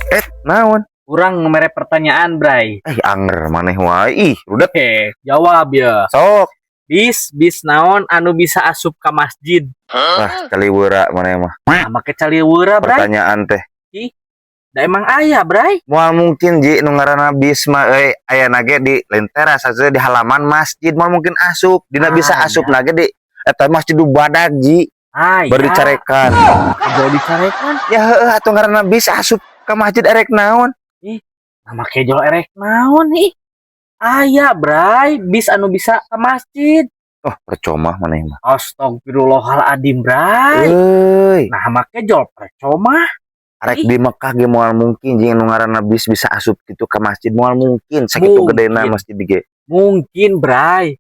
Eh, naon? Urang mere pertanyaan, Bray. Eh, anger maneh wae ih, rudet. Oke, jawab ya. Sok. Bis, bis naon anu bisa asup ke masjid? Wah, caliwera maneh mah. Nah, make caliwera, Bray. Pertanyaan teh. Da emang aya, Bray. Moal mungkin, Ji, nu ngaranna bis mah euy aya ge di lain teras aja, di halaman masjid moal mungkin asup. Dina bisa Ah, asup nage di eta masjid du badag, Ji. Aya. Baru dicarekan. Jauh dicarekan. Ya heueuh atuh, ngaranna bis asup ke masjid erek naon? Nah, make jol erek naon ih. Aya, Bray, bis anu bisa ke masjid. Oh, percuma maneh mah. Astagfirullahaladzim, Bray. Euy, Nah, make jol percuma. Arek di Mekah ge moal mungkin, Ji, nu ngaranna bis bisa asup gitu ke masjid, moal mungkin sakitu Mungkin. Gedena masjid ge. Mungkin, Bray.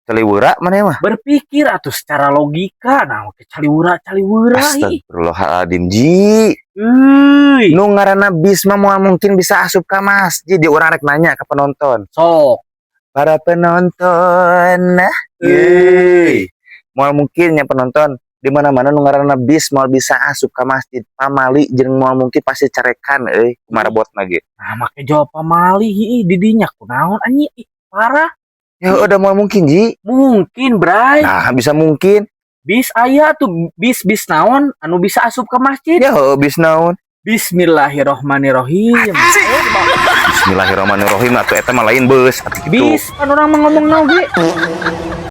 Caliwera maneh mah. Berpikir atau secara logika. Nah, make caliwera caliwera ih. Astagfirullahaladzim, Ji. Euy. Nu ngaranna bis mah moal mungkin bisa asup ke masjid. Di urang rek nanya ke penonton. Sok. Para penonton, nah, euy. Moal mungkin nya, penonton, di mana-mana nu ngaranna bis moal bisa asup ke masjid. Pamali jeung moal mungkin, pasti carekan euy marbotna ge. Nah, make jawab pamali ih didinya kunaon anjing ih, parah. Ya udah, moal mungkin, Ji. Mungkin, Bray. Nah, bisa mungkin. Bis aya tuh bis, bis naon anu bisa asup ke masjid? Ya heueuh, bis naon? Bismillahirrohmanirrohim. Bismillahirrahmanirrahim atuh eta mah lain bus atuh kitu. Bis kan urang mah ngomong oge.